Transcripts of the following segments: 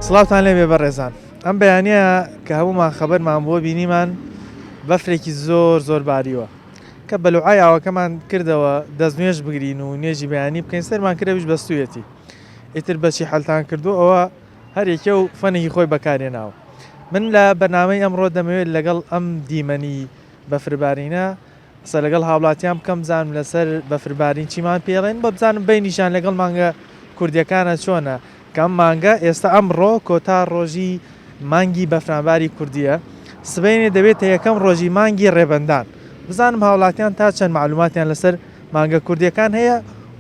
سڵاوتان لێبێ بەڕێزان ئەم بەیانە کە هەمومان خەبەرمان بووە بینیمان بەفرێکی زۆر زۆر باریوە کە بەلوعای ئاوەکەمان کردەوە دەست نوێژ بگرین و نوێژی بەیانی بکەین سەرمان کرەویش بەستویەتی ئیتر بەچی حەلتان کردو ئەوە هەر یەکێ و فەنێکی خۆی بەکارهێناوە. من لە بەرنامەی ئەمڕۆ دەمەوێت لەگەڵ ئەم دیمەنی بەفربارینە قسە لەگەڵ هاوڵاتیان بکەم بزانم لەسەر بەفربارین چیمان پێڵێن بە بزانم بینیشان لەگەڵ مانگە کوردیەکانە چۆنە کە ئەم مانگە ئێستا ئەمڕۆ کۆتا ڕۆژی مانگی بەفرانباری کوردیە سبەینێ دەبێتە یەکەم ڕۆژی مانگی ڕێبەندان بزانم هاوڵاتیان تا چەند معلوماتیان لەسەر مانگە کوردیەکان هەیە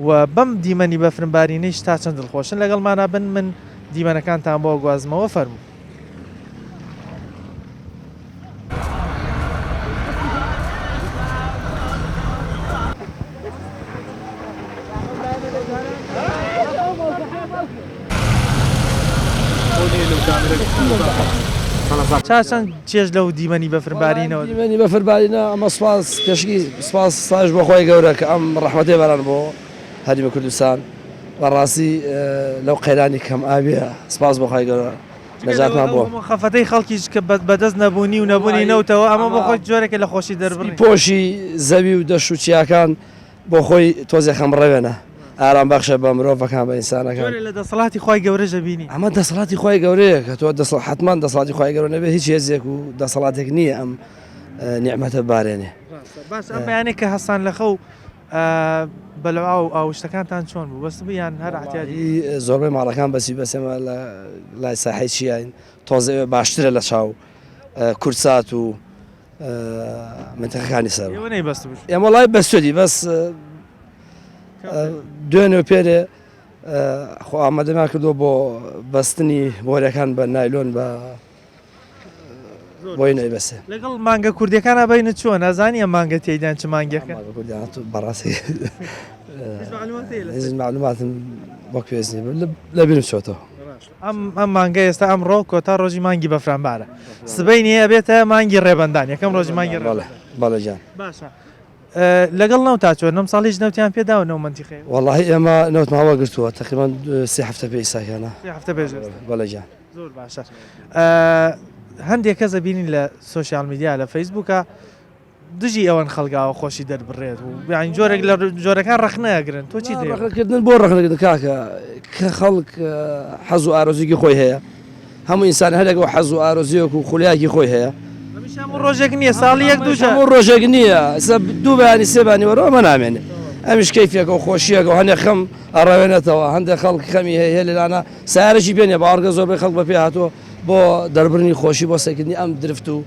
و بەم دیمەنی بەفرنبارینەیش تا چەند دڵخۆشن لەگەڵمانا بن من دیمەنەکانتان بۆ ئەگوازمەوە فەرموو. تا چەند چێژ لەو دیمەنی بەفربارینەوە دیمەنی بەفربارینە ئەمە سوپاس پێشکی سوپاس ستایش بۆ خوای گەورە کە ئەم ڕەحمەتەی باران بۆ هەرێمی کوردستان بەڕاستی لەو قەیرانی کەم ئاویە سوپاس بۆ خوای گەورە نەجاتمان بۆ خەفەتەی خەڵکیش کە بەدەست نەبوونی و نەبوونی نەوتەوە ئەمە بۆ خۆی جۆرێکە لە خۆشی دەربڕین پۆشی زەوی و دەشت و چیاکان بۆ خۆی تۆزێ خەمڕەوێنە ئارام بەخشە بە مرۆڤەکان بە ئینسانەکان. جۆرێ لە دەسەڵاتی خوای گەورەش ئەبینی. ئەمە دەسەڵاتی خوای گەورەیە کە تۆ دەسەڵ حەتمان دەسەڵاتی خوای گەورە نەبێ هیچ هێزێک و دەسەڵاتێک نییە ئەم نیعمەتە بارێنێ. ڕاستە باس ئەم بەیانەی کە هەستان لە خەو بەلوعە و ئاو شتەکانتان چۆن بوو بەس بوو یان هەر ئەعتیادی؟ وەڵاهی زۆربەی ماڵەکان بەسی بەس ئێمە لە لای ساحەی چیاین تۆزێ باشترە لە چاو کوردسات و منتەقەکانی سەر ئێوە نەیبەستبوو ئێمە وەڵای بەستوێتی بەس دوێنێ و پێرێ خۆ ئامادەمان کردووە بۆ بەستنی بۆرەکان بە نایلۆن بە بۆی نەیبەسێ لەگەڵ مانگە کوردیەکانە بینت چۆن ئەزانی ئەم مانگە تێیدان چ مانگێکە بەڕاستی معلوماتم وەک پێویست نییە لەبیرم چۆتەوە ئەم ئەم مانگە ئێستا ئەمڕۆ کۆتا ڕۆژی مانگی بەفرانبارە سبەینێ ئەبێتە مانگی ڕێبەندان یەکەم ڕۆژی مانگی ڕێبەندان بەڵێ گیان باشە لەگەڵ نەوتا چۆن ئەم ساڵیش نەوتیان پێداوە نەو مەنتیقەیە وەڵاهی ئێمە نەوتمان وەگرتووە تقریبا سێ هەفتە پێ ئیساکانە سێ هەفتە پێش ئێستا بەڵێ گیان زۆر باشە هەندێک کەس ئەبینین لە سۆشیال میدیا لە فەیسبووکە دژی ئەوەن خەڵک ئاوا خۆشی دەربڕێت و یانی جۆرێک لە جۆرەکان ڕەخنە ئەگرن تۆ چی دەیڵێی؟ ڕەخنەکردن بۆ ڕەخنەکردن کاکە کە خەڵک حەز و ئارەزوویەکی خۆی هەیە هەموو ئینسان هەرێک و حەز و ئارەزوویەک و خولیایەکی خۆی هەیە هەمیشە هەموو ڕۆژێک نییە ساڵی یەک دوو جار هەموو ڕۆژێک نییە ئێستا دوو بەیانی سێ بەیانی وەرەوە ئەمە نامێنێ ئەمیش کەیفێکە و خۆشییەکە و هەندێک خەم ئەڕەوێنێتەوە هەندێک خەڵک خەمی هەیە لێرانە سەیارەشی پێ نییە باوەڕکە زۆربەی خەڵک بە پێ هاتووە بۆ دەربڕینی خۆشی بۆ سەیرکردنی ئەم درفت و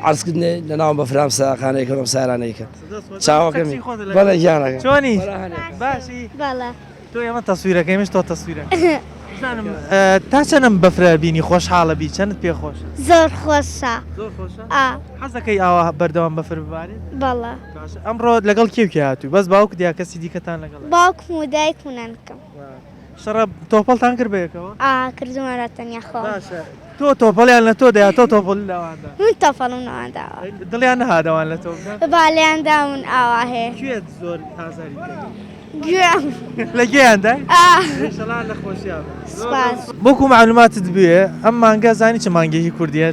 عەرز کردنێ لە ناو بەفرام ساقانەی کەم سارانەی کە چاوەکەمی بەڵێ گیانەکە چۆنی باشی بەڵێ تۆ ئێمە تەسویرەکەی منش تۆ تەسویرە بزانم تا چەنم بەفرە بینی خۆشحاڵە بی چەنت پێ خۆشە زۆر خۆشە زۆر خۆشە حەزەکەی ئاوا بەردەوام بەفر ببارێت بەڵێ باشە ئەمڕۆ لەگەڵ کێ و کێ هاتووی بەس باوکت یا کەسی دیکەتان لەگەڵ باوکم و دایکم و نەنکم شەڕە تۆپەڵتان کرد بەیەکەوە؟ ئا کردومانە تەنیا خۆم. باشە تۆ تۆپەڵیان لە تۆ دا یا تۆ تۆپەڵی لەوان دا؟ من تۆپەڵم لەوان داوە. دڵیان نەهات ئەوان لە تۆ بدەن؟ با لێیان داون ئاوا هەیە. کوێت زۆر ئازاری پێ؟ گوێم. لە گوێیان دای؟ ئا. ئیشەڵا لە خۆشیا بن. سوپاس. وەکو مەعلوماتت بوێ ئەم مانگە زانی چ مانگێکی کوردیە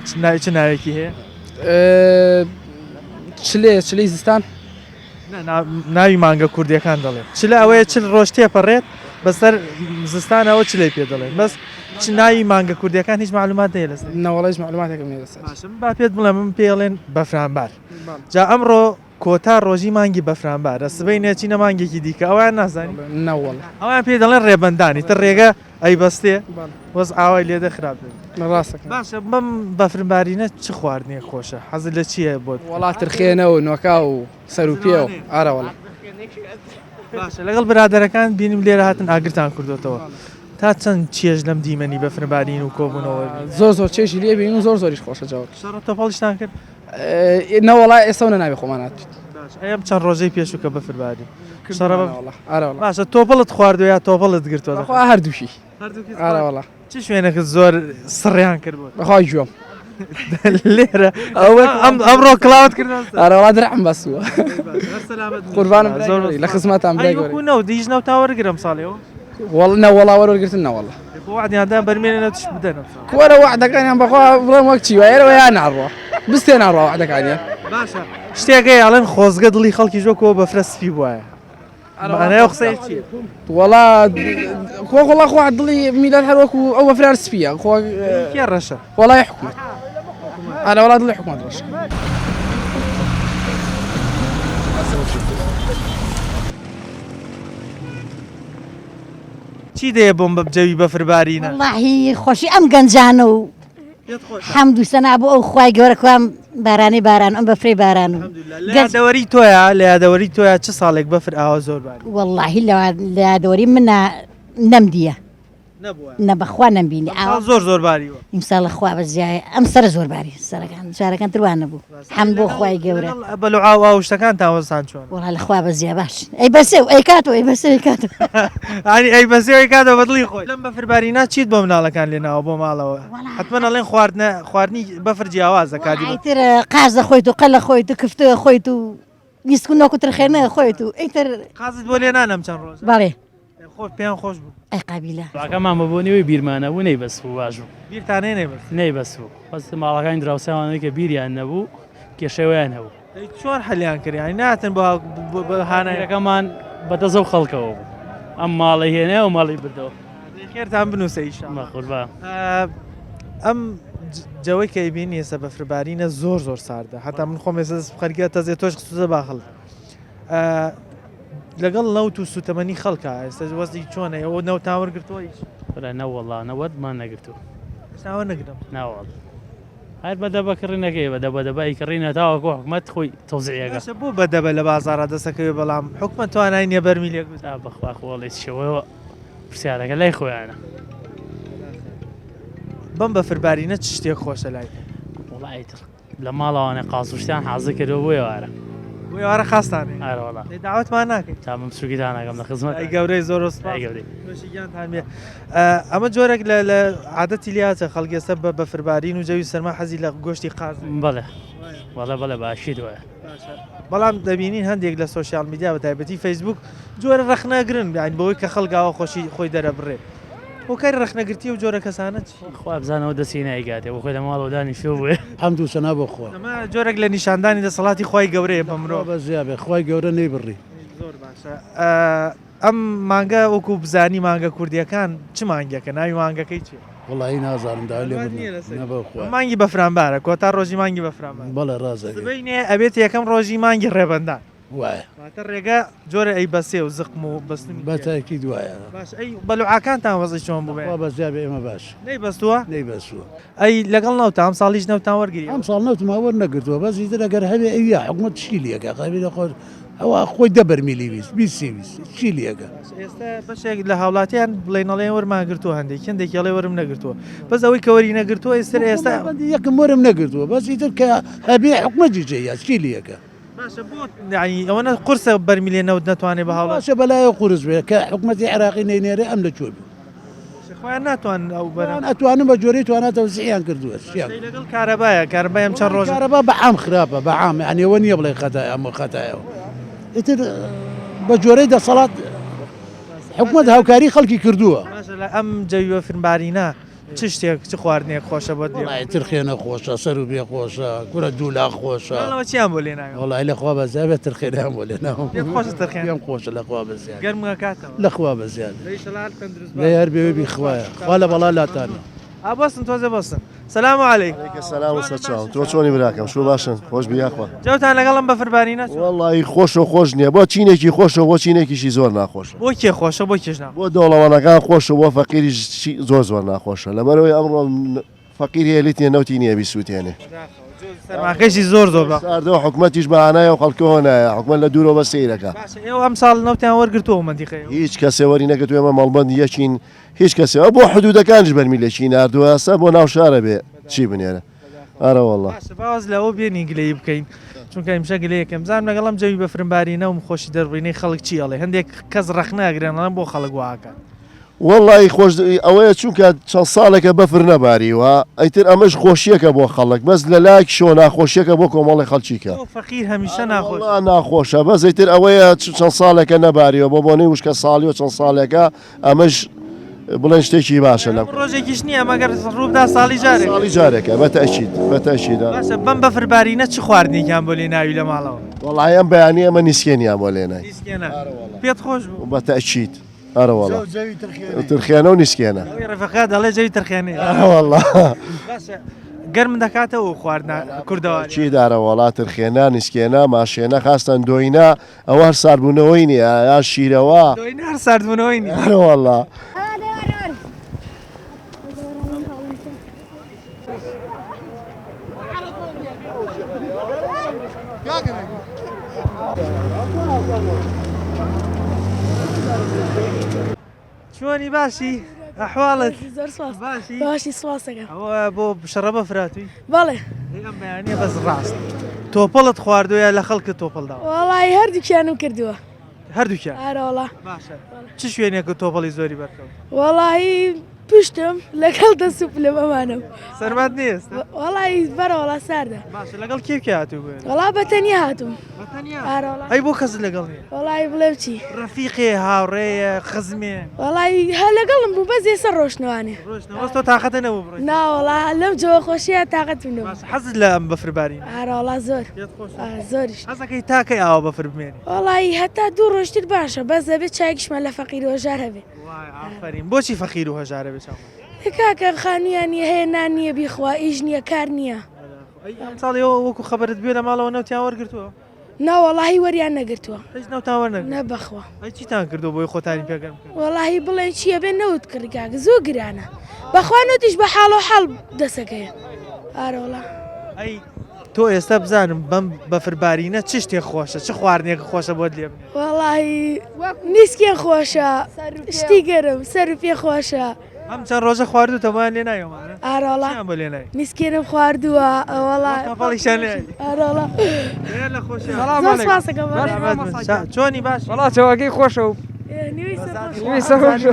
چ ناوێکی هەیە؟ چلێ چلەی زستان. ناوی مانگە کوردیەکان دەڵێن چلە ئەوەیە چل ڕۆژ تێپەڕێت بەسەر زستانەوە چلەی پێ دەڵێن بەس چ ناوی مانگە کوردیەکان هیچ معلومات هەیە لەسەر نەوەڵا هیچ معلوماتێکم نییە لەسەر باشە من با پێت بڵێم من پێڵێن بەفرانبار جا ئەمڕۆ کۆتا ڕۆژی مانگی بەفرانبارە سبەی نێچینە مانگێکی دیکە ئەویان نازانی نەوەڵا ئەویان پێ دەڵێن ڕێبەندانی تر ڕێگە ئەی بەستێ وەز ئاوای لێدە خراپ دەبێت. ڕاستەکەن. باشە بەم بەفربارینە چ خواردنێک خۆشە حەزت لە چییە بۆت؟ وەڵا ترخێنە و نۆکا و سەر و پێ و ئارە وەڵا. باشە لەگەڵ برادەرەکان بینیم لێرە هاتن ئاگرتان کردۆتەوە تا چەند چێژ لەم دیمەنی بەفربارین و کۆبوونەوە زۆر زۆر چێژی لێ بینیم و زۆر زۆریش خۆشە جەوەک. شەڕە تۆپەڵیشتان کرد؟ نەوەڵا ئێستا و نەناوی خۆمان هاتوویت. باشە ئەی ئەم چەند ڕۆژەی پێشوو کە بەفر باری شەڕە بە باشە تۆپەڵت خواردووە یا تۆپەڵت گرتووە؟ بەخوا هەردووکی. هەردووکی ئارە وەڵا. چ شوێنێکت زۆر سڕیان کرد بۆت؟ بەخوا گوێم. لێرە ئەوە ئەم ئەمڕۆ کڵاوت کرد ئارە وەڵا درعم بەستووە. هەر سەلامەت بن. قوربانم زۆر لە خزمەتان برای گەورەی. وەکوو نەوت هیچ نەوت تا وەرگرم ساڵێ وەڵ نەوەڵا وەرگرتن نەوەڵا. خۆ وەعدیان دا بەرمێنە نەوتیش بدەن ئەمساڵ. کوەرە وەعدەکانیان بەخوا بڵێم وەک چی وایە ئێرەوە یا ناڕوا بستێ ناڕوا وەعدەکانیان. باشە شتێک هەیە ئەڵێن خۆزگە دڵی خەڵکیش وەکو ئەو بەفرە سپی بوایە. مانای ئەو قسەیە چییە؟ وەڵا خۆ وەڵا خوا دڵی میلەت هەر وەکو ئەو بەفرە هەر سپییە خۆ کێ ڕەشە؟ وەڵای حکومەت ئەرە وەڵا دڵی حکومەت ڕەشە. چی دەیە بۆم بە جەوی بەفر بارینە؟ وەڵاهی خۆشی ئەم گەنجانە و حەمد و سەنا بۆ ئەو خوای گەورە کوام بارانی باران ئەم بەفرەی باران و لە یادەوەری تۆیا لە یادەوەری تۆیا چ ساڵێک بەفر ئاوا زۆر باری؟ وەڵاهی لە یادەوەری منە نەمدیە نەبووە نە بەخوا نەمبینی ئەمساڵ زۆر زۆر باریوە. ئیمساڵ خوا بە زیایە ئەم سەرە زۆر باری سەرەکان جارەکان تر وا نەبوو حەمد بۆ خوای گەورە. لەگەڵ بەلوعا و ئاو شتەکانتان وەزتان چۆنە؟ وەڵا لە خوا بە زیا باش ئەی بەسێ و ئەیکاتەوە ئەی بەسێ ئەیکاتەوە. ئانی ئەی بەسێ و ئەیکاتەوە بە دڵی خۆی. لەم بەفر بارینە چیت بۆ مناڵەکان لێناوە بۆ ماڵەوە؟ حەتمەن ئەڵێن خواردنە خواردنی بەفر جیاوازە کاتی بەفر. ئیتر قاز دەخۆیت و قەل ئەخۆیت و کفتە ئەخۆیت و نیسک و نۆک و ترخێنە ئەخۆیت و ئیتر. قازت بۆ لێنان ئەم چەند ڕۆژە؟ بەڵێ. خۆ پێیان خۆش بوو. ئەی قابیلە. دعاکەمان بە بۆنی بیرمان نەبوو نەیبەستبوو باش بوو. بیرتان هەیە نەیبەست؟ نەیبەستبوو بەس ماڵەکانی دراوسێمان کە بیریان نەبوو کێشەی وایان هەبوو. دەی چۆن حەلیان کرد یانی ناتن بۆ هانای. بیرەکەمان بە دەست ئەو خەڵکەوە بوو ئەم ماڵی هێنای ئەو ماڵی بردەوە. دەی خێرتان بنووسە ئیشاڵا. بەقوربان. ئەم جەوەی کە ئەیبینی ئێستا بەفربارینە زۆر زۆر ساردە هەتا من خۆم ئێستا دەست خەریکە تەزێ تۆش خستووتە باخڵ. لەگەڵ نەوت و سوتەمەنی خەڵکە ئێستا وەزعی چۆنە ئەوە نەوتان وەرگرتووە هیچ؟ برا نەوەڵا نەوەتمان نەگرتووە. ئێستا وەرنەگرم. ناوەڵا هەر بە دەبە کڕینەکەی بە دەبە دەبە ئەیکڕینە تاوەکو حکومەت خۆی تەوزیعی ئەکا. باشە بۆ بە دەبە لە بازاڕا دەستەکەوێ بەڵام حکومەت توانای نییە بەرمیلێک بدات؟ تا بەخوا خۆڵی چیەوە پرسیارەکە لای خۆیانە. بەم بەفربارینە چ شتێک خۆشە لای تۆ؟ وەڵا ئیتر لە ماڵەوانێ قاز و شتیان حازر کردوە بۆ ئێوارە. بۆ ئێوارە خاستان هەیە؟ ئەرە وەڵا. دەی داوەتمان ناکەی؟ تا من بچووکیتان ئەکەم لە خزمەتان. ئەی گەورەی زۆر سوپاس. ئەی گەورەی. نۆشی گیانتان بێ. ئەمە جۆرێک لە لە عادەتی لێهاتە خەڵک ئێستا بە بەفربارین و جەوی سەرما حەزی لە گۆشتی قاز هەیە. بەڵێ بەڵێ بەڵێ باشی دوایە. باشە بەڵام دەبینین هەندێک لە سۆشیال میدیا بە تایبەتی فەیسبوک جۆرە ڕەخنەگرن یانی بەوەی کە خەڵک ئاوا خۆشی خۆی دەرەبڕێ. هۆکاری ڕەخنەگرتی ئەو جۆرە کەسانە چییە؟ خوا بزانەوە دەستی نایگاتێ بۆ خۆی لە ماڵەوە دانیشتووە بۆیە. حەمد و سەنا بۆ خوا. ئەمە جۆرێک لە نیشاندانی دەسەڵاتی خوای گەورەیە بە مرۆڤ. خوا بەزیا بێ خوای گەورە نەیبڕی. زۆر باشە ئەم مانگە وەکو بزانی مانگە کوردیەکان چ مانگێکە ناوی مانگەکەی چیە؟ وەڵایی نازانم داوای لێ بردن نە بەخوا. مانگی بەفرانبارە کۆتا ڕۆژی مانگی بەفرانبارە. بەڵێ ڕاست دەکەی. سبەینێ ئەبێتە یەکەم ڕۆژی مانگی ڕێبەندان. وایە. واتە ڕێگە جۆرە ئەی بەسێ و زقم و بەستنی بە تاکید وایە. باش ئەی بەلوعاکانتان وەزعی چۆن بوو؟ خوا بەزیا بێ ئێمە باش. نەیبەستووە؟ نەیبەستووە. ئەی لەگەڵ نەوتا ئەمساڵیش نەوتان وەرگری؟ ئەمساڵ نەوتمان وەرنەگرتووە بەس ئیتر ئەگەر هەبێ ئەویا حکومەت چی لێکا قابیلە خۆ ئەوە خۆی دە بەرمیلی 20 20 ویست چی لێکە؟ ئێستا بەشێک لە هاوڵاتیان بڵێن ئەڵێن وەرمان گرتووە هەندێک هەندێکی ئەڵێ وەرم نەگرتووە بەس ئەوەی کە وەری نەگرتووە ئێستا ئێستا یەکم وەرم نەگرتووە بەس ئیتر کە هەبێ حکومەتی جێیە چی لێکە؟ باشە بۆ یانی ئەوەنە قورسە بەرمیلێ نەوت نەتوانێ بە هاوڵاتی. باشە بەلایەوە قورس بێ کە حکومەتی عێراقی نەینێرێ ئەم لە کوێ بوو. خۆیان ناتوانن ئەو بەرە. خۆیان ئەتوانن بە جۆرەی توانا تەوزیعیان کردووە چیان. باشە لەگەڵ کارەبایە کارەبای ئەم چەند ڕۆژە. کارەبا بە عام خراپە بە عام یانی ئەوە نییە بڵێ خەتای ئەم و خەتای ئەو ئیتر بە جۆرەی دەسەڵات حکومەت هاوکاری خەڵکی کردووە. باشە لە ئەم جەوی بەفربارینە چ شتێک چ خواردنێک خۆشە بۆت لێ؟ وەڵای ترخێنە خۆشە سەر و بێ خۆشە کورە دوولاق خۆشە. ماڵەوە چیان بۆ لێناوی؟ وەڵای لە خوا بەزیا بێ ترخێنەیان بۆ لێناوم. پێت خۆشە ترخێنە؟ پێم خۆشە لە خوا بەزیا بێ. گەرم ئەکاتەوە؟ لە خوا بەزیا بێ. دەی ئیشەڵا هەر تەندروست باش. دەی هەر بێ بی خوایە. خوا لە بەڵا لاتانە. ئا بەسن تۆزێ بەسن. سلام علیک. علیک سلام و سەرچاو تۆ چۆنی براکەم شو باشن خۆش بی یاخوا. جەوتان لەگەڵ ئەم بەفربارینە چۆنە؟ وەڵایی خۆشە و خۆش نییە بۆ چینێکی خۆشە و بۆ چینێکیشی زۆر ناخۆشە. بۆ کێ خۆشە بۆ کێش ناخۆشە؟ بۆ دەوڵەمەنەکان خۆشە بۆ فەقیریش زۆر زۆر ناخۆشە لەبەرئەوەی ئەمڕۆ فەقیر هەیە لیتێ نەوتی نییە بیسووتێنێ. بەداخەوە سەرماکەشی زۆر زۆر بە. ساردە و حکومەتیش بە هانای ئەو خەڵکەوە نایە حکومەت لە دوورەوە بەس سەیرەکا. باشە ئێوە ئەمساڵ نەوتیان وەرگرتووە ئەو مەنتیقەیەوە؟ هیچ کەسێ وەری نەگرتووە ئێمە مەڵبەند یەکین هیچ کەسێ ئەو بۆ حدودەکانیش بەرمیلێکی ناردووە ئێستا بۆ ناو شارە بێ چی بنێرە ئەرەوەڵا. باشە با واز لەوە بێنین گلەیی بکەین چونکە ئیمشە گلەیەکەم بزانم لەگەڵ ئەم جەوی بەفرنبارینە و خۆشی دەربڕینەی خەڵک چی ئەڵێ هەندێک کەس ڕەخنە ئەگرن ئەڵێن بۆ خەڵک وا ئەکات. وەڵایی خۆش ئەوەیە چونکە چەند ساڵێکە بەفر نەباریوە ئیتر ئەمەش خۆشیەکە بۆ خەڵک بەس لە لایەکیشەوە ناخۆشیەکە بۆ کۆمەڵی خەڵکیکە. بۆ فەقیر هەمیشە ناخۆشە. وەڵا ناخۆشە بەس ئیتر ئەوەیە چەند ساڵێکە نەباریوە بۆ بۆنەی وشکە ساڵی و چەند ساڵێکە ئەمەش بڵێن شتێکی باشە لەم ڕۆژێکیش نییە مەگەر ڕووبدا ساڵی جارێک. ساڵی جارێکە بە تەئکید بە تەئکید. باشە بەم بەفر بارینە چ خواردنێکیان بۆ لێ ناوی لە ماڵەوە؟ وەڵای ئەم بەیانی ئەمە نیسکێنیان بۆ لێنای. نیسکێنە پێت خۆش بوو؟ بە تەئکید ئەرەوەڵا ترخێنە و نیسکێنە. ئەوەی ڕەفیقە دەڵێ جەوی ترخێنەیە. ئەرەوەڵا. باشە گەرم دەکاتەوە ئەو خواردنە کوردەواریە؟ تەئکید ئەرەوەڵا ترخێنە نیسکێنە ماشێنە خاستەن دۆینە ئەوە هەر ساردبوونەوەی نییە یا شیرەوە. دۆینە هەر ساردبوونەوەی نییە. ئەرەوەڵا. چۆنی باشی ئەحواڵت زۆر سپاس باشی باشی سپاسەکەم ئەوە بۆ شەڕە بەفراتوی بەڵێ ئەم بەیانیە بەس ڕاست تۆپەڵت خواردووە یا لە خەڵکت تۆپەڵ داوە وەڵی هەردووکیانم کردووە هەردووکیان ئارەوەڵا باشە چ شوێنێکت تۆپەڵی زۆری بەرکەوت وەڵی پشتم لەگەڵ دەست و پلم ئەمانم سەرمات نییە ئێستا وەڵی بەرەوەڵا ساردە باشە لەگەڵ کێ کێ هاتووی بۆ ئێرە وەڵا بە تەنیا هاتووم بە تەنیا ئارەوەڵا ئەی بۆ کەست لەگەڵ نییە وەڵی بڵێم چی ڕەفیقێ هاوڕێیە خزمێ وەڵی هە لەگەڵم بوو بەس ئێستا ڕۆشتنەوانێ ڕۆشتنەوە بەس تۆ تاقەتە نەبوو بڕۆی نا وەڵا لەم جەوە خۆشیە تاقەتم نەبوو باشە حەزت لە ئەم بەفر بارینە ئارەوەڵا زۆر پێت خۆشە زۆریش حەزەکەی تا کەی ئاوا بەفر بمێنێ وەڵی هەتا دوو ڕۆژتر باشە بەس دەبێ چایەکیشمان لە فەقیر و هەژار هەبێ وای ئافەرین بۆچی فەقیر و هەژارە بێ چاومان؟ کاکە خانوویان نییە هەیە نان نییە بیخوا ئیش نییە کار نییە. ئەی ئەمساڵ ئێوە وەکو خەبەرت بێ لە ماڵەوە نەوتیان وەرگرتووە؟ نا وەڵاهی وەریان نەگرتووە. هیچ نەوتان وەرنەگرتووە؟ نە بەخوا. ئەی چیتان کردووە بۆی خۆتانی پێ گەرم کەن؟ وەڵاهی بڵێن چییە بێ نەوت کڕی کاکە زۆر گرانە بەخوا نەوتیش بە حاڵ و حاڵ دەسەکەیە ئارەوەڵا. ئەی تۆ ئێستا بزانم بەم بەفر بارینە چ شتێک خۆشە چ خواردنێک خۆشە بۆت لێ بنێ؟ وەڵاهی نیسکێن خۆشە شتی گەرم سەر و پێ خۆشە. ئەم چەند ڕۆژە خواردوتە بۆیان لێ ناوی ئەمانە؟ ئارەوەڵا چیان بۆ لێ ناوی؟ نیسکێنم خواردووە وەڵا تەپەڵیشیان لێ ناوی؟ ئارەوەڵا. لێ لە خۆشیان. زۆر سپاسەکەم بەڕێز. چۆنی باش؟ وەڵا چەوەکەی خۆشە و نیوەی سەر خۆشە. نیوەی سەر خۆشە.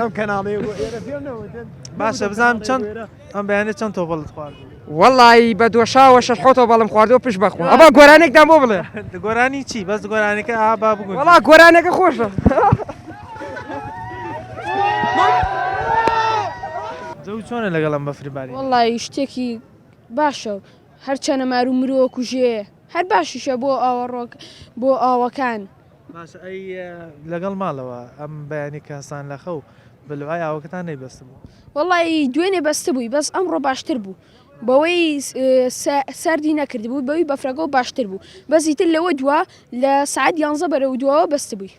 باشە بزانم چەند ئەم بەیانە چەند تۆپەڵت خواردووە؟ وەڵی بە دۆشاوە شەش حەوت تۆپەڵم خواردووە پشت بەخوا ئەبا گۆرانێکتان بۆ بڵێ. گۆرانی چی؟ بەس گۆرانەکە ئا با بگونجێ. وەڵا گۆرانەکە خۆشە. جەو چۆنە لەگەڵ ئەم بەفری بارینە؟ وەڵی شتێکی باشە و هەرچەنە مار و مرۆ کوژێ هەر باشیشە بۆ ئاوەڕۆک بۆ ئاوەکان. باشە ئەی لەگەڵ ماڵەوە ئەم بەیانی کە هەستان لە خەو بەلوعای ئاوەکەتان نەیبەستبوو؟ وەڵی دوێنێ بەستبووی بەس ئەمڕۆ باشتر بوو بەوەی ساردی نەکردبوو بەوی بەفرەکەەوە باشتر بوو بەس ئیتر لەوە دوا لە سعات یانزە بەرەو دواوە بەستبووی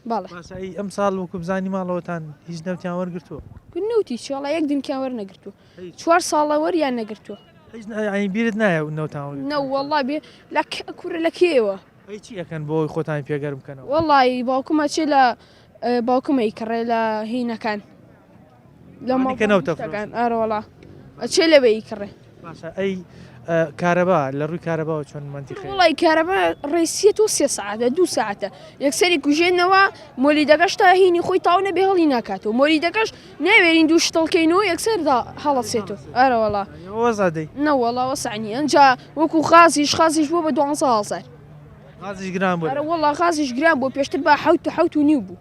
بەڵێ. باشە ئەی ئەم ساڵ وەکو بزانی ماڵەوەتان هیچ نەوتیان وەرگرتووە؟ نەوتی چی وەڵا یەک دنکیان وەرنەگرتووە چوار ساڵە وەریان نەگرتووە. هیچ یانی بیرت نایە نەوتان وەرگرتووە؟ نەوەڵا بێ لە کورە لە کێوە؟ ئەی چی ئەکەن بۆ ئەوەی خۆتانی پێ گەرم بکەنەوە؟ وەڵایی باوکم ئەچێ لە باوکم ئەیکڕێ لە هینەکان لە ئەوانەی کە نەوتە ماڵەکان ئارەوەڵا ئەچێ لەوێ ئەیکڕێ. باشە ئەی کارەبا لە ڕووی کارەباوە چۆن مەنتیقی؟ وەڵای کارەبا ڕێسیە تۆ سێ سەعاتە دوو سەعاتە یەکسەری کوژێنەوە مۆلیدەکەش تا هینی خۆی تاو نەبێ هەڵی ناکاتەوە مۆلیدەکەش ناوێرین دوو شتڵ کەین و یەکسەر دا هەڵەسێتەوە ئارەوەڵا وەزع دەی؟ نەوەڵا وەسع نییە ئینجا وەکو غازیش غازیش بووە بە 12 هەزار. غازیش گران بوو. ئەرە وەڵا غازیش گران بووە پێشتر بە حەوت و حەوت و نیو بوو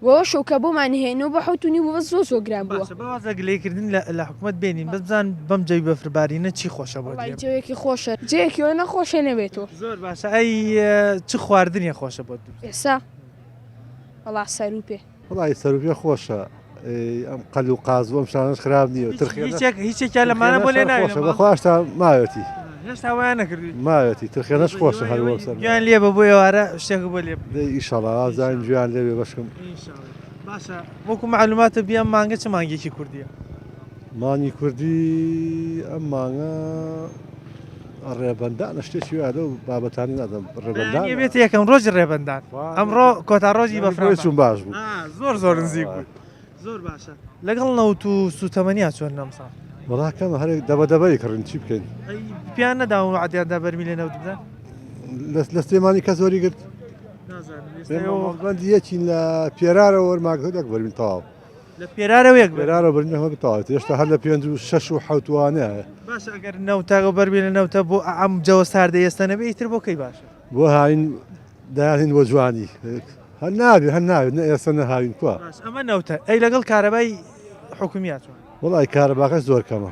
بەوەشەوە کە بۆمان هێنەوە بە حەوت و نیو بوو بەس زۆر زۆر گران بووە. باشە با واز لە گلەیی کردن لە حکومەت بێنین بەس بزان بەم جەوی بەفربارینە چی خۆشە بۆت وەڵای لێ. جەوێکی خۆشە جەوێکی ئەوە نەخۆشە نەبێتەوە. زۆر باشە ئەی چ خواردنێ خۆشە بۆت دروست. ئێستا وەڵا سەروپێ. وەڵای سەروپێ خۆشە ئەم قەل و قاز و ئەم شتانەش خراپ نییە و ترخێنە هیچێک هیچێکیان لەمانە بۆ لێ ناوی خۆشە بەخوا هێشتا ماوێتی هێشتا وایان نەکردووی ماوێتی ترخێنەش خۆشە هەر وەک سەر گوێیان لێ بە بۆ ئێوارە شتێک بۆ لێ بکەن. دەی ئیشەڵا وابزانین گوێیان لێ بێ بەشکم باشە وەکو مەعلوماتە بی ئەم مانگە چ مانگێکی کوردیە؟ مانگی کوردی ئەم مانگە ڕێبەندانە شتێکی وایە لەو بابەتانە نازانم ڕێبەندان بەیانی بێتە یەکەم ڕۆژی ڕێبەندان ئەمڕۆ کۆتا ڕۆژی بەفران چون باش بوو زۆر زۆر نزیک بوو زۆر باشە لەگەڵ نەوت و سوتەمەنیا چۆن نەمسا وەڵا کەمە هەر دەبە دەبەی کڕین چی بکەین پیان نەداون وعدیان دا بەرمیلێ نەوت بدەن لە سلێمانی کەس وەری گرت بەندی یەکین لە پێرارەوە وەرماگرت یەک بەرمیل تەواو لە پێرارەوە یەک پێرارەوە بەرمیل هەمە بتەواوێت هێشتا هەر لە پێنج و شەش و حەوت وانە باشە ئەگەر نەوتە و بەرمیلە نەوتە بۆ ئەم جەوە ساردە ئێستا نەبێ ئیتر بۆ کەی باشە؟ بۆ هاوین دایانین بۆ جوانی هەر نابێ هەر نابێت نە ئێستا نە هاوین کوا؟ باش ئەمە نەوتە ئەی لەگەڵ کارەبای حکومیە چۆن؟ وەڵای کارەباکەش زۆر کەمە.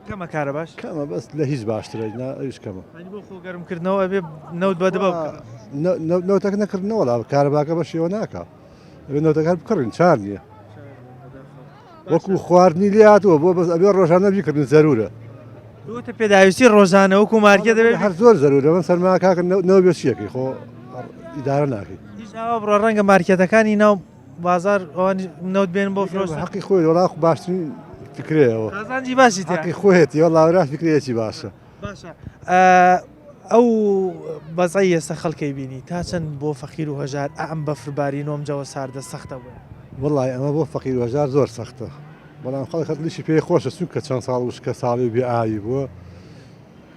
کەمە کارەباش؟ کەمە بەس لە هیچ باشترە نا ئەویش کەمە. یانی بۆ خۆ گەرم کردنەوە ئەبێ نەوت بە دبە بکڕن؟ نەوتەکە نەکردنەوە وەڵا کارەباکە بە شێوە ناکا ئەبێ نەوتەکە هەر بکڕین چار نییە. وەکو خواردنی لێ هاتووە بۆ بەس ئەبێ ڕۆژانە بیکردن زەرورە. بۆتە پێداویستی ڕۆژانە وەکو مارکێت دەبێت هەر زۆر زەرورە من سەرما کاکە نەوە بێ چیەکەی خۆ ئیدارە ناکەی. هیچ ئاوا بڕۆ ڕەنگە مارکێتەکانی ناو بازار ئەوان نەوت بێن بۆ فرۆشتن. حەقی خۆی وەڵا باشترین فکرەیەوە. قازانجی باشی تیا. حەقی خۆیەتی وەڵا وەرا فکرەیەکی باشە. باشە ئەو بەزعەی ئێستا خەڵکەی بینی تا چەند بۆ فەقیر و هەژار ئەم بەفر بارین و ئەم جەوە ساردە سەختە بۆیان؟ وەڵای ئەمە بۆ فەقیر و هەژار زۆر سەختە بەڵام خەڵک هەر دڵیشی پێی خۆشە چونکە چەند ساڵ وشکە ساڵی و بێ ئاوی بووە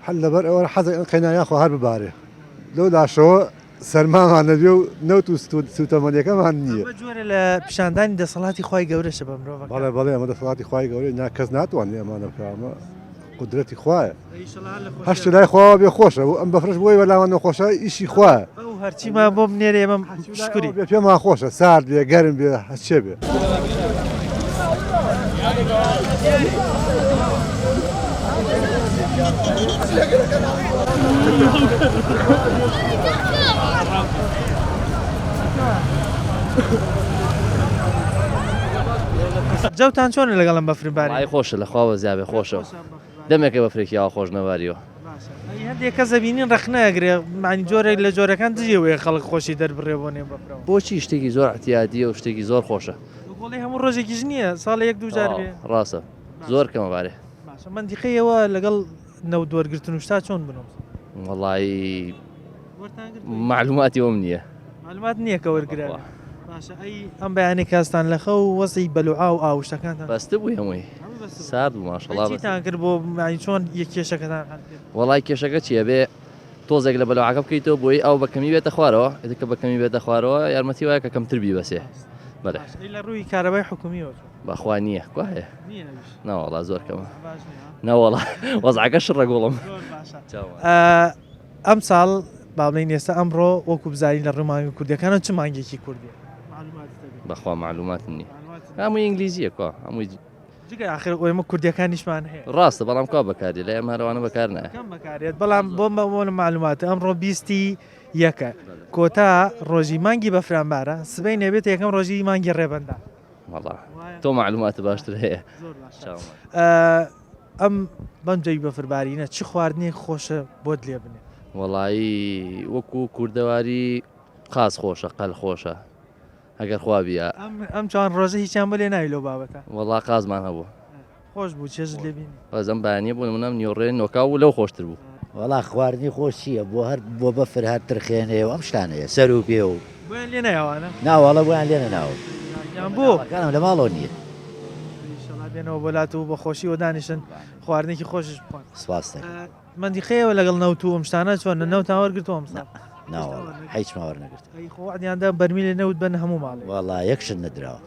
هەر لەبەر ئەوە حەزێک ئەم قەینا یاخوا هەر ببارێ لەو لاشەوە سەرمامان نەبێ و نەوت و سوتەمەنیەکەمان نییە. ئەمە جۆرە لە پیشاندانی دەسەڵاتی خوای گەورەشە بە مرۆڤەکان. بەڵێ بەڵێ ئەمە دەسەڵاتی خوای گەورەیە نا کەس ناتوانێ ئەمانە بکا ئەمە قودرەتی خوایە هەر شتێ لای خواوە بێ خۆشە و ئەم بەفرەش بۆی بەلامان نەخۆشە ئیشی خوایە. ئەو هەرچیمان بۆ بنێرێ ئێمە شوکری. بێ پێمان خۆشە سارد بێ گەرم بێ هەرچێ بێ. جەوتان چۆنە لەگەڵ ئەم بەفر بارینە؟ وەڵایی خۆشە لە خوا بەزیا بێ خۆشە دەمێکە بەفرێکی ئاوا خۆش نەباریوە. ئەی هەندێک کەس ئەبینین ڕەخنە ئەگرێ معنی جۆرێک لە جۆرەکان دژی ئەوەیە خەڵک خۆشی دەربڕێ بۆ نێو بەفرەوە. بۆچی شتێکی زۆر ئیعتیادیە و شتێکی زۆر خۆشە. گۆڵی هەموو ڕۆژێکیش نییە ساڵێ یەک دوو جار بێ. ڕاستە زۆر کەمە بارێ. باشە مەنتیقەی ئێوە لەگەڵ نەوت وەرگرتن و شتا چۆن بوون؟ وەڵایی مەعلوماتی ئەوم نییە. مەعلومات نییە کە وەرگرابێ. باشە ئەی ئەم بەیانەی کە هەستان لە خەو وەزعی بەلوعا و ئاو و شتەکانتان؟ بەستبووی هەمووی سارد بوو ماشەڵا. چیتان کرد بۆ یانی چۆن کێشەکەتان حەل کرد؟ وەڵای کێشەکە چییە بێ تۆزێک لە بەلوعەکە بکەیتەوە بۆی ئاو بە کەمی بێتە خوارەوە ئیتر کە بە کەمی بێتە خوارەوە یارمەتی وایە کە کەمتر بیبەسێ بەلێ. باشە ئەی لە ڕووی کارەبای حکومیەوە چۆن؟ بەخوا نییە کوا هەیە؟ نییە ئەویش. نەوەڵا زۆر کەمە. باش نییە؟ نەوەڵا وەزعەکە شڕە گوڵم. زۆر باشە. ئەمساڵ با بڵێین ئێستا ئەمڕۆ وەکو بزانین لە ڕووی مانگە کوردیەکانەوە چ مانگێکی کوردیە؟ مەعلوماتت هەبێ. بەخوا مەعلوماتم نییە. هەمووی ئینگلیزیە کوا هەمووی. جگە ئاخر ئێمە کوردیەکانیشمان هەیە. ڕاستە بەڵام کوا بەکاردێ لای ئێمە هەر ئەوانە بەکار نایە. کەم بەکاردێت بەڵام بۆ بۆ مەعلومات ئەمڕۆ بیستی یەکە کۆتا ڕۆژی مانگی بەفرانبارە سبەینێ بێتە یەکەم ڕۆژی مانگی ڕێبەندان. وەڵا تۆ مەعلوماتت باشتر هەیە. زۆر باشە. ئەم بەم جەوی بەفربارینە چ خواردنێک خۆشە بۆت لێ بنێ؟ وەڵایی وەکو کوردەواری قاز خۆشە قەل خۆشە ئەگەر خوا بیە. ئەم چوان ڕۆژە هیچیان بۆ لێ ناوی لەو بابەتە. وەڵا قازمان هەبوو. خۆش بوو چێژت لێ بینی. بەس ئەم بەیانیە بۆ نمونە ئەم نیوەڕۆیە نۆکاو بوو لەو خۆشتر بوو. وەڵا خواردنی خۆش چیە بۆ هەر بۆ بەفر هەر ترخێنێ و ئەم شتانەیە سەر و پێ و. بۆیان لێ نایە ئەوانە؟ نا وەڵا بۆیان لێ نەناوم. یان بۆ؟ منداڵەکانم لە ماڵەوە نییە. ئیشەڵا بێنەوە بۆ لات و بە خۆشیەوە دانیشن خواردنێکی خۆشیش بخۆن. سپاست دەکەم. مەندیقەیەوە لەگەڵ نەوت و ئەم شتانە چۆنە نەوتان وەرگرتووە ئەمساڵ؟ نا وەڵا هیچمان وەرنەگرتووە. ئەی خۆ وەعدیان دا بەرمیلێ نەوت بەن هەموو ماڵێک. وەڵا یەک شت نەدراوە.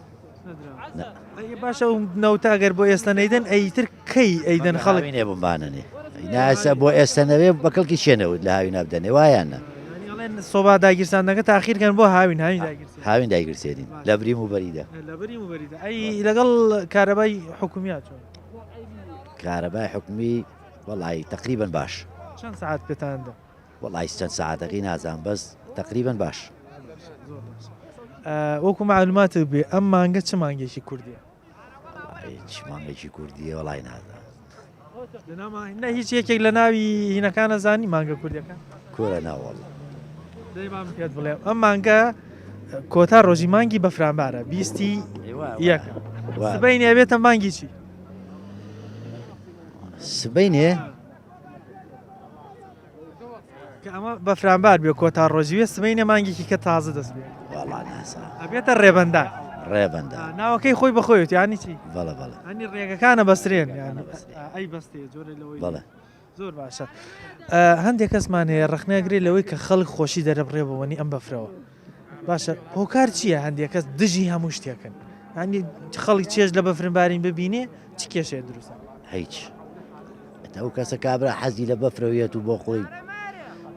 ئەی باشە ئەو نەوتە ئەگەر بۆ ئێستا نەیدەن ئەیتر کەی ئەیدەن خەڵک؟ هاوینێ بمبانەنێ ناسە بۆ ئێستا نەوێ بە کەڵکی چێ نەوت لە هاوینا بدەنێ وایان نە ئەڵێن سۆبا داگیرساندنەکە تاخیر کەن بۆ هاوین هاوین داگیرسێن هاوین دایگرسێنین لە بریم و بەریدا لە بریم و بەریدا ئەی لەگەڵ کارەبای حکومیات چۆن؟ کارەبای حکومی وەڵی تقریبا باش چەند سەعات پێتان دا؟ وەڵای چەند سەعاتەکەی نازانم بەس تەقریبەن باش. وەکو مەعلوماتت بێ ئەم مانگە چ مانگێکی کوردیە؟ وەڵای چ مانگێکی کوردیە وەڵای نازانم. نە هیچ یەکێک لە ناوی هینەکانە زانی مانگە کوردیەکان؟ کورە نا وەڵا. دەی با من پێت بڵێم ئەم مانگە کۆتا ڕۆژی مانگی بەفرانبارە بیستی یەکە سبەینێ ئەبێتە مانگی چی؟ سبەینێ کە ئەمە بەفرانبار بێ کۆتا ڕۆژی وێ سبەینێ مانگێکی کە تازە دەست پێ وەڵا نازانم ئەبێتە ڕێبەندان ڕێبەندان ناوەکەی خۆی بەخۆیەتی یانی چی بەڵێ بەڵێ ئەنی ڕێگەکانە بەسترێن یانی ئەی بەستێ جۆرێ لەوەی بەڵێ زۆر باشە هەندێک کەسمان هەیە ڕەخنەگرێ لەوەی کە خەڵک خۆشی دەرەبڕێ بەوەنی ئەم بەفرەوە باشە هۆکار چییە هەندێک کەس دژی هەموو شتێکن هەنی خەڵک چێژ لە بەفرنبارین ببینێ چ کێشەیە دروستە هیچ ئەو کەسە کابرا حەزی لە بەفرەویەت و بۆ خۆی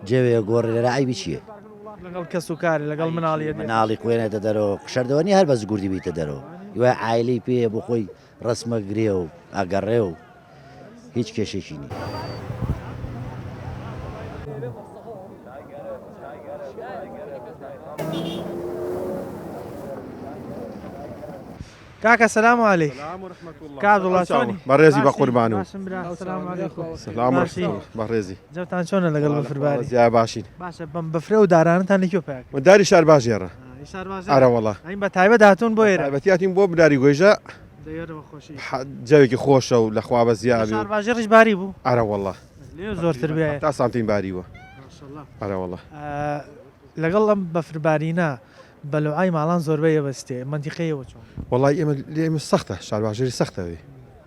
جەوێ گۆڕێ لەرا عەیبی چییە؟ لەگەڵ کەس و کار لەگەڵ مناڵی مناڵی خوێنێتە دەرەوە شەردەوە نیە هەر بەس گوردی بیتە دەرەوە هیوای عایلەی پێیە بۆ خۆی ڕەسمە گرێ و ئەگەڕێ و هیچ کێشێکی نیە. کاکە سلام علیک کاک عەبدوڵا چۆنی بەڕێزی بە قوربان و باشم برا سلام علیکم سلام باشی بەڕێزی جەوتان چۆنە لەگەڵ بەفرباری زیا باشین باشە بەم بەفرە و دارانتان لە کوێ پیا کرد داری شارباژێڕە ئەرە وەڵا ئەین بە تایبەت هاتوون بۆ ئێرە تایبەتی هاتین بۆ داری گۆیژە جەوێکی خۆشە و لە خوا بە زیابی و شارباژێڕیش باری بوو ئەرە وەڵا لێ زۆرتر بێ تا سانتیم باریوە ئەرە وەڵا لەگەڵ ئەم بەفربارینە بەلوعای ماڵان زۆربەی ئەبەستێ مەنتیقەی ئێوە چۆن؟ وەڵای ئێمە لێ ئێمە سەختە شارباژێری سەختە وێ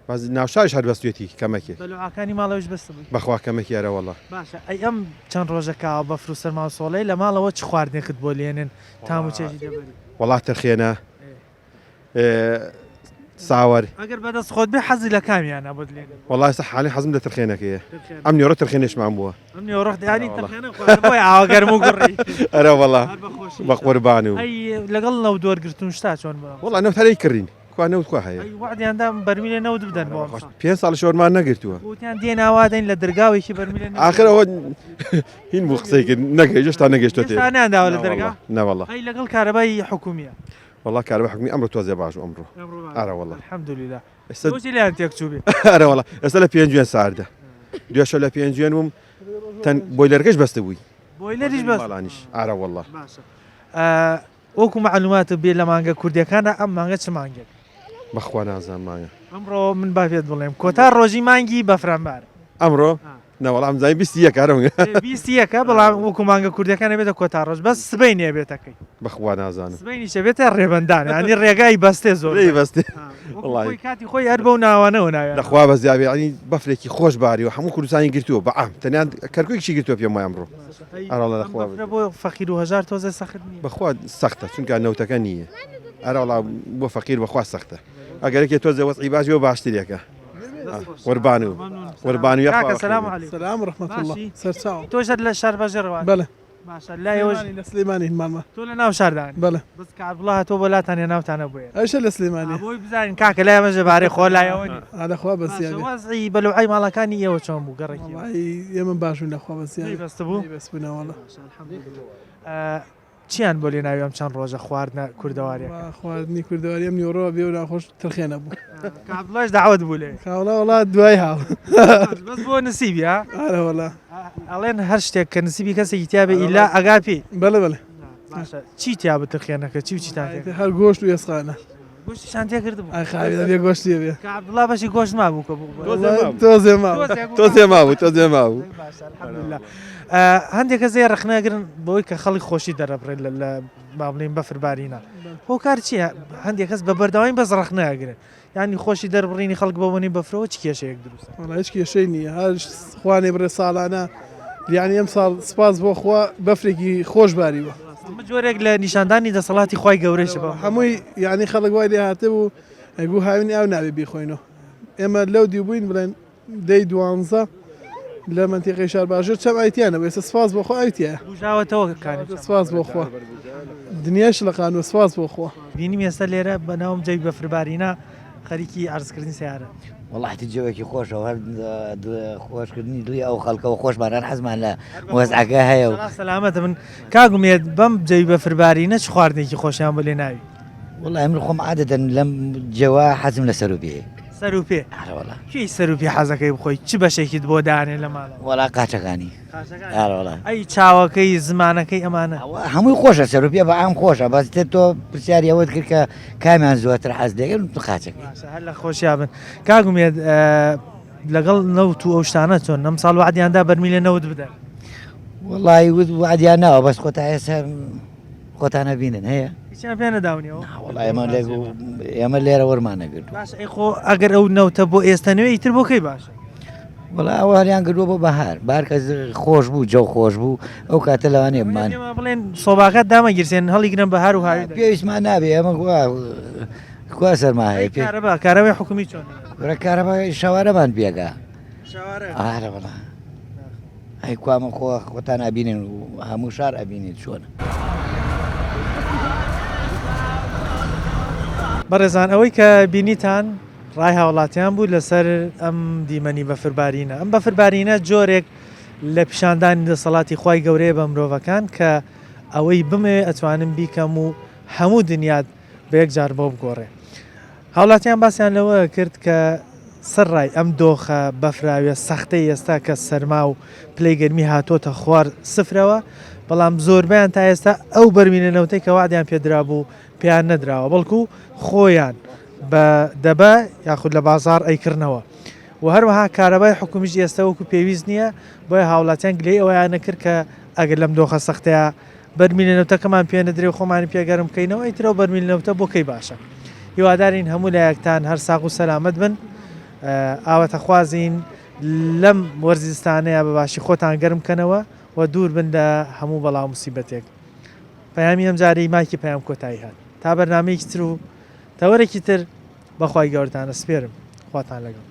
باز ناوشاریش هەر بەستوێتی کەمەکێ. بەلوعاکانی ماڵەوەیش بەستبووی؟ بەخوا کەمەکی ئەرە وەڵا. باشە ئەی ئەم چەند ڕۆژە کاوە بەفر و سەرما و سۆڵەی لە ماڵەوە چ خواردنێکت بۆ لێنێن تام و چێژی دەبەری؟ وەڵا ترخێنە ساوەر. ئەگەر بەدەست خۆت بێ حەزی لە کامیانە بۆت لێنێن؟ وەڵا ئێستا حالی حەزم لە ترخێنەکەیە. ئەم نیوەڕۆ ترخێنێشمان بووە. ئەم نیوەڕۆ یانی ترخێنە خواردە بۆیە ئاوە گەرم و گوڕی. ئەرە وەڵا بە قوربان و. ئەی لەگەڵ نەوت وەرگرتن شتا چۆن بوو؟ وەڵا نەوت هەر ئەیکڕین. کوا نەوت کوا هەیە؟ ئەی وەعدیان دا بەرمیلێ نەوت بدەن بۆ ئەمساڵ. پێنج ساڵیش وەرمان نەگرتووە. وتیان دێن ئاوا دەین لە دەرگاوێکی بەرمیلێ نەوت. ئاخر ئەوە هین بوو قسەی کرد نەگەیشت هێشتا نەگەیشتۆتێ. هێشتا نەیانداوە لە دەرگا؟ نەوەڵا. ئەی لەگەڵ کارەبای حکوومییە؟ وەڵا کارەبا حکومی ئەمڕۆ تۆزێ باش بوو ئەمڕۆ ئەرە وەڵا الحمدللە بۆچی لێیان تێک چوو بێ ئەرە وەڵا ئێستا لە پێنجوێن ساردە دوێشە لە پێنجوێن بووم تەن بۆیلەرەکەش بەستە بووی بۆیلەریش بەست ماڵانیش ئارە وەڵا باشە وەکو معلومات بێ لە مانگە کوردیەکانە ئەم مانگە چ مانگێک بەخوا نازانم مانگە ئەمڕۆ من با پێت بڵێم کۆتا ڕۆژی مانگی بەفرانبار ئەمڕۆ نەوەڵا ئەمزانی بیستی یەک ئەرە بیستی یەکە بەڵام وەکو مانگە کوردەکان بێتە کۆتا ڕۆژ بەس سبەینێ بێتەکەی بەخوا نازانم سبەینیشە بێتە ڕێبەندان ینی ڕێگای بەستێ زۆر ڕێی بەستێ وەڵی کاتی خۆی هەر بەو ناوانەوە ناویان لەخوا بە زیابێ ینی بەفرێکی خۆش باری و هەموو کوردستانی گرتووە بە عام تەنیا کەرکووکیشی گرتووە پێم وایە ئەمڕۆ ئەرەڵا لەخوا بۆ فەقیر و هەژار تۆزێ سەخت نییە بەخوا سەختە چونکە نەوتەکە نییە ئەرەڵا بۆ فەقیر بەخوا سەختە ئەگەر یەکێ تۆزێ وەزعی باش بێ باشترێکە قوربان و قوربان و یاخوا کاکە سلام علیکم سلام و رحمت الله باشی سەرچاوم تۆش هەر لە شارباژێڕەوە بەڵێ باشە لای ئێوەش سلێمانی لە سلێمانین مامە تۆ لە ناو شاردانی بەڵێ بەس کە عەبدوڵا هاتووە بۆ لاتان یا ناوتانە بۆیە ئەویشە لە سلێمانیە بۆی بزانین کاکە لای ئەمە ژەبارەی خۆ لای ئەوە نیە ئا لەخوا باشە بەزیابێ وەزعی بەلوعەی ماڵەکانی ئێوە چۆن بوو گەڕەکی ئێوە وەڵایی ئێمە باش بووین لەخوا بەزیابێ نەیبەستبوو نەیبەستبوو نەوەڵا باشە الحمدللە چیان بۆ لێناوی ئەم چەند ڕۆژە خواردنە کوردەواریەکە؟ خواردنی کوردەواری ئەم نیوەڕۆ بێ و ناخۆش ترخێنە بوو. کاک عەبدوڵایش داوەت بوو لێ. کاوڵا وەڵا دوای هاو. بەس بۆ نسیبی ها؟ ئارە وەڵا. ئەڵێن هەر شتێک کە نسیبی کەسێکی تیا بێ ئیلا ئەگا پێی. بەڵێ بەڵێ. باشە چی تیا بوو ترخێنەکە چی و چیتان تێ کرد؟ هەر گۆشت و ئێسقانە. گۆشتیشان تێ کردبوو؟ ئای خاوی دەبێ گۆشتی بێ. کاک عەبدوڵا بەشی گۆشت مابوو کە بوو. تۆزێ مابوو. تۆزێ مابوو تۆزێ مابوو. باشە الحمدللە. هەندێک کەس هەیە ڕەخنە ئەگرن بەوەی کە خەڵک خۆشی دەرەبڕێت لە با بڵێین بەفر بارینە هۆکار چییە هەندێک کەس بە بەردەوامی بەس ڕەخنە ئەگرن یانی خۆشی دەربڕینی خەڵک بە بۆنەی بەفرەوە چ کێشەیەک دروستە وەڵا هیچ کێشەی نییە هەر خوانێ بڕێ ساڵانە یعنی ئەم ساڵ سپاس بۆ خوا بەفرێکی خۆش باریوە ئەمە جۆرێک لە نیشاندانی دەسەڵاتی خوای گەورەیشە بە هەمووی یعنی خەڵک وای لێ هاتبوو ئەیگوو هاوینی ئاو نابێ بیخۆینەوە ئێمە لەو دیو بووین بڵێن دەی دوانزە لە مەنتیقەی شارباژێر چەم ئاوی تیا نەبوو ئێستا سپاس بۆ خوا ئاوی تیایە. بوژاوەتەوە کانی چەم. سپاس بۆ خوا دنیای شڵەقانووە سپاس بۆ خوا. بینیم ئێستا لێرە بە ناوم جەوی بەفربارینە خەریکی عەرزکردنی سەیارەن. وەڵا حتی جەوێکی خۆشە و هەر خۆشکردنی دڵی ئەو خەڵکە و خۆشمان هەر حەزمان لە وەزعەکە هەیە و. سەلامەتە بن کاک ئومێد بەم جەوی بەفربارینە چ خواردنێکی خۆشیان بۆ لێ ناوی؟ وەڵای من خۆم عادەتەن لەم جەوە حەزم لە سەر و پێ. سەر و پێ؟ ئەرە وەڵا. کوێی سەر و پێ حەزەکەی بخۆی چ بەشێکیت بۆ دانێ لە ماڵەوە؟ وەڵا قاچەکانی. قاچەکانی؟ ئەرە وەڵا. ئەی چاوەکەی زمانەکەی ئەمانە؟ هەمووی خۆشە سەر و پێ بە عام خۆشە بەس تر تۆ پرسیاری ئەوەت کرد کە کامیان زۆرتر حەز لێ وتم قاچەکەی. باشە هەر لە خۆشیا بن. کاک ئومێد لەگەڵ نەوت و ئەو شتانە چۆن؟ ئەمساڵ وەعدیان دا بەرمیلێ نەوت بدەن. وەڵای وەعدیان ناوە بەس خۆ تا ئێستا خۆتان ئەبینن هەیە؟ هیچیان پێ نەداونیەوە؟ نا وەڵا ئێمە لێ ئێمە لێرە وەرمان نەگرتووە. باشە ئەی خۆ ئەگەر ئەو نەوتە بۆ ئێستا نوێ ئیتر بۆ کەی باشە؟ وەڵا ئەوە هەریان کردووە بۆ بەهار بەهار کە خۆش بوو جەو خۆش بوو ئەو کاتە لەوانەیە بمان پێمان بڵێن سۆباکە دامەگیرسێن هەڵیگرن بەهار و هاوین پێویستمان نابێ ئێمە کوا کوا سەرما هەیە پێ کارەبا کارەبای حکومی چۆن کورە کارەبا شەوارەمان پێگا شەوارە ئارە وەڵا ئەی کوا من خۆ خۆتان ئەبینن و هەموو شار ئەبینێت چۆنە. بەڕێزان ئەوەی کە بینیتان ڕای هاوڵاتیان بوو لەسەر ئەم دیمەنی بەفربارینە. ئەم بەفربارینە جۆرێک لە پیشاندانی دەسەڵاتی خوای گەورەیە بە مرۆڤەکان کە ئەوەی بمەوێ ئەتوانم بیکەم و هەموو دنیات بە یەک جار بۆ بگۆڕێ. هاوڵاتیان باسیان لەوە کرد کە سەرڕای ئەم دۆخە بەفراویە سەختەی ئێستا کە سەرما و پلەی گەرمی هاتۆتە خوار سفرەوە، بەڵام زۆربەیان تا ئێستا ئەو بەرمیلە نەوتەی کە وەعدیان پێدرابوو پێیان نەدراوە، بەڵکو خۆیان بە دەبە یاخود لە بازاڕ ئەیکڕنەوە و هەروەها کارەبای حکومیش ئێستا وەکو پێویست نییە، بۆیە هاوڵاتیان گلەیی ئەوەیان کرد کە ئەگەر لەم دۆخە سەختەیا بەرمیلە نەوتەکەمان پێ نەدرێ و خۆمانی پێ گەرم بکەینەوە ئیتر ئەو بەرمیل نەوتە بۆ کەی باشە؟ هیوادارین هەموو لایەکتان هەر ساغ و سەلامەت بن ئاواتەخوازین لەم وەرزی زستانەیە بە باشی خۆتان گەرم کەنەوە و دوور بن لە هەموو بەڵا و موسیبەتێک. پەیامی ئەمجارەی مایکی پەیام کۆتایی هات. تا بەرنامەیەکی تر و تەوەرێکی تر بە خوای گەورەتان ئەسپێرم. خواتان لەگەڵ.